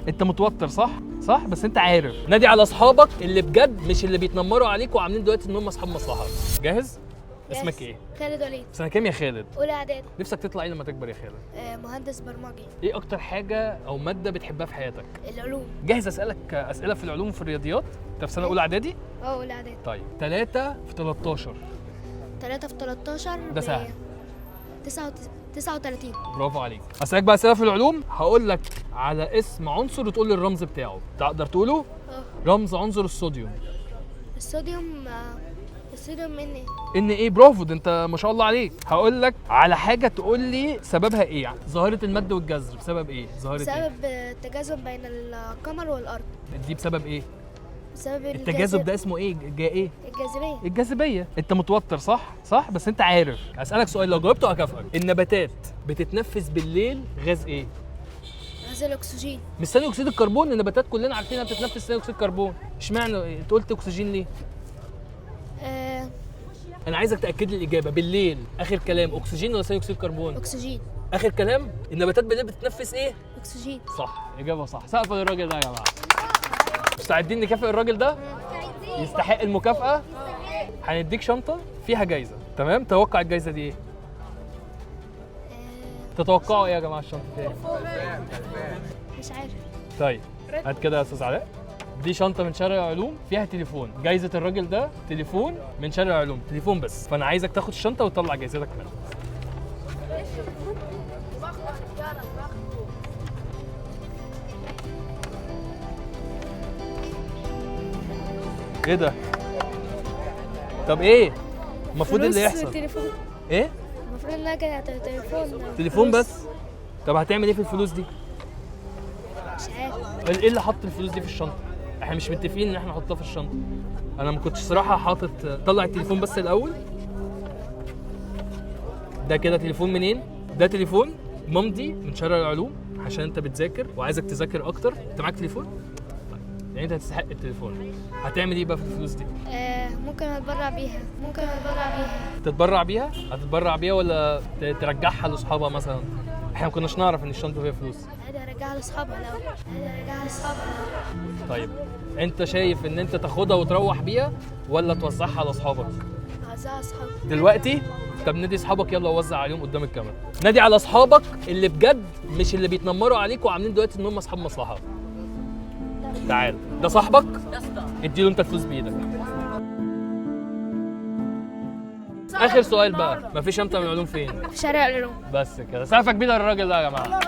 انت متوتر صح؟ صح، بس انت عارف. نادي على اصحابك اللي بجد، مش اللي بيتنمروا عليك وعاملين دلوقتي ان هم اصحاب مصلحة. جاهز؟ اسمك ايه؟ خالد وليد. سنة كام يا خالد؟ اولى اعدادي. نفسك تطلع ايه لما تكبر يا خالد؟ مهندس برمجي. ايه اكتر حاجة او مادة بتحبها في حياتك؟ العلوم. جاهز اسالك اسئلة في العلوم وفي الرياضيات؟ انت في سنة اولى اعدادي؟ اه اولى اعدادي. طيب 3 في 13. 3 في 13 ده سهل. 39. برافو عليك. اسالك بقى اسئلة في العلوم، هقول لك على اسم عنصر وتقول لي الرمز بتاعه، تقدر تقوله؟ اه. رمز عنصر الصوديوم. الصوديوم الصوديوم Na. Na؟ برافو، ده انت ما شاء الله عليك. هقول لك على حاجة تقول لي سببها ايه. ظاهره المد والجزر بسبب ايه؟ ظاهره ايه؟ بسبب التجاذب بين القمر والارض. دي بسبب ايه؟ بسبب التجاذب ده اسمه ايه؟ جا ايه؟ الجاذبية. الجاذبية. انت متوتر صح؟ صح، بس انت عارف. هسألك سؤال لو جاوبته هكافئك. النباتات بتتنفس بالليل غاز ايه؟ غاز الاكسجين. مش ثاني اكسيد الكربون؟ النباتات كلنا عارفين انها بتتنفس ثاني اكسيد الكربون، اشمعنى انت قلت اكسجين ليه؟ انا عايزك تاكد لي الاجابة. بالليل اخر كلام اكسجين ولا ثاني اكسيد الكربون؟ اكسجين. اخر كلام، النباتات بالليل بتتنفس ايه؟ اكسجين. صح، اجابه صح. سقف للراجل ده يا جماعة. مستعدين نكافئ الراجل ده؟ يستحق المكافأة؟ هنديك شنطة فيها جايزة، تمام؟ توقع الجايزة دي ايه؟ تتوقعوا ايه يا جماعة الشنطة فيها ايه؟ مش عارف. طيب هات كده يا أستاذ علاء. دي شنطة من شارع العلوم فيها تليفون، جايزة الراجل ده تليفون من شارع العلوم، تليفون بس، فأنا عايزك تاخد الشنطة وتطلع جايزتك منها. ايه ده؟ طب ايه؟ المفروض اللي يحصل؟ تليفون. ايه؟ المفروض انها كانت تليفون. تليفون بس؟ طب هتعمل ايه في الفلوس دي؟ مش عارف. ايه اللي حط الفلوس دي في الشنطة؟ احنا مش متفقين ان احنا نحطها في الشنطة. انا ما كنتش صراحة حاطط. طلع التليفون بس الاول. ده كده تليفون منين؟ ده تليفون ممضي من شارع العلوم عشان انت بتذاكر وعايزك تذاكر اكتر. انت معاك تليفون؟ يعني انت هتستحق التليفون. هتعمل ايه بقى في الفلوس دي؟ ممكن اتبرع بيها. ممكن اتبرع بيها. تتبرع بيها؟ هتتبرع بيها ولا ترجعها لاصحابها مثلا؟ احنا ما كناش نعرف ان الشنطة فيها فلوس. عادي ارجعها لاصحابها الاول. عادي ارجعها لاصحابها الاول. طيب انت شايف ان انت تاخدها وتروح بيها ولا توزعها على اصحابك؟ اوزعها على اصحابي دلوقتي. طب نادي اصحابك، يلا وزع عليهم قدام الكاميرا. نادي على اصحابك اللي بجد، مش اللي بيتنمروا عليك وعاملين دلوقتي ان هم اصحاب مصلحة. تعال، ده صاحبك؟ اديله انت الفلوس بايدك. اخر سؤال بقى، مفيش امتى من العلوم فين؟ في شارع العلوم. بس كده، سقفه كبيرة للراجل ده يا جماعة.